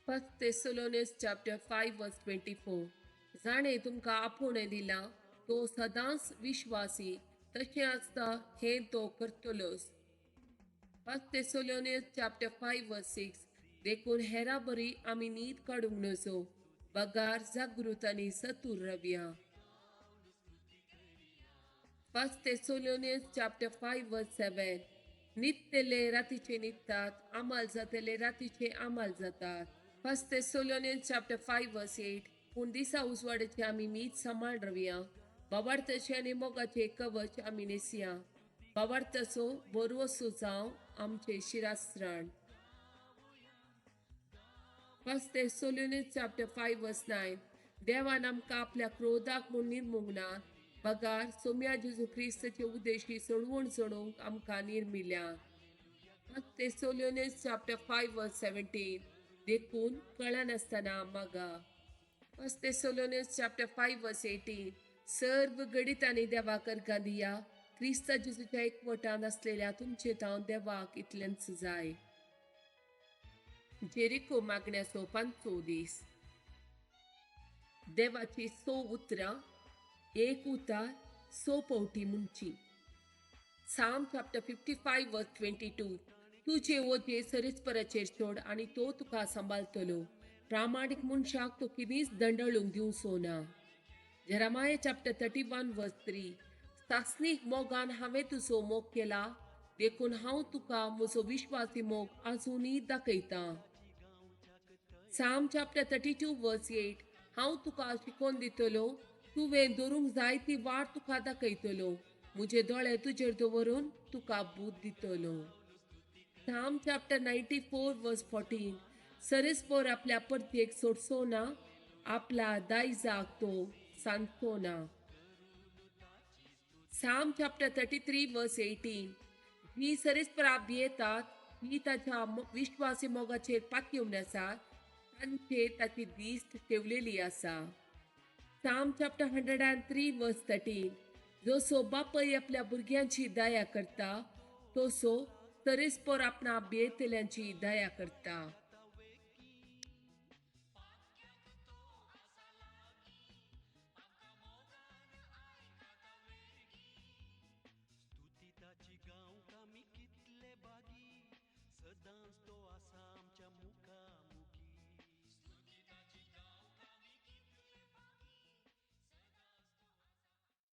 1 Thessalonians chapter 5 verse 24. जाणें तुमकां आपोवणें दिलां तो सदांच विश्वासी, तशें आसता हें तो करतलोच. 1 Thessalonians chapter 5 verse 6. देखून हेरा बरी आमी न्हीद काडूंक नजो, बगार जागृत आनी सतूर रावया. 1 Thessalonians chapter 5 verse 7. न्हिदतले रातीचे न्हिदतात, आमाल जातले रातीचे आमाल जातात. 1 Thessalonians chapter 5 verse 8. पूण दिसा उजवाडाचे आमी मीत सांबाळ रावया, बाबार्थाचे आनी मोगाचे कवच आमी न्हेसया, बाबार्थाचो बरवसो जावं आमचे शिरास्त्राण. 1 Thessalonians chapter 5 verse 9. देवान आमकां आपल्या क्रोधाक म्हूण निर्मूंक ना, बगार सोम्या जेजू क्रिस्ताचे उद्देशी सोडवण सोडोवंक आमकां निर्मिल्या. 1 Thessalonians chapter 5 verse 17. देखून कळनासतना मागा. 1 Thessalonians chapter 5 verse 18. सर्व घडितांनी देवाक अर्गां दिया, क्रिस्ता जेजूच्या एकवटान आसलेल्या तुमचे तावन देवाक इतलेंच जाय. जेरिको मागण्याचो 5 दीस. देवाची 100 उतरां, एक उतार 100 पावटी म्हणची. Psalm chapter 55 verse 22. तुजे वोजे सरेस्पराचेर सोड आनी तो तुका सांबाळटलो, प्रामाणीक मनशाक तो केन्नीच दंडळूंक दिवचो ना. Jeremiah chapter 31 verse 3. सासणीक मोगान हांवें तुजो मोग केला, देखून हांव तुका म्हजो विश्वासी मोग आजुनूय दाखयतां. Psalm chapter 32 verse 8. हांव तुका शिकोवन दितलो, तुवें धरूंक जाय ती वाट तुका दाखयतलो, म्हजे दोळे तुजेर दवरून तुका बूद दितलो. Psalm chapter 94 verse 14. सरेस्पोर आपल्या परतेक सोडचो ना, आपल्या दायजाक तो सांगचो ना. Psalm chapter 33 verse 18. ही सरेस्परा भियेतात, ही ताच्या विश्वासी मोगाचेर पातयेवन आसा, तांचेर ताची दिश्ट ठेवलेली आसा. Psalm chapter 103 verse 13. जसो बापय आपल्या भुरग्यांची दया करता, तसो सरेस्पोर आपणा भियेतल्यांची दया करता.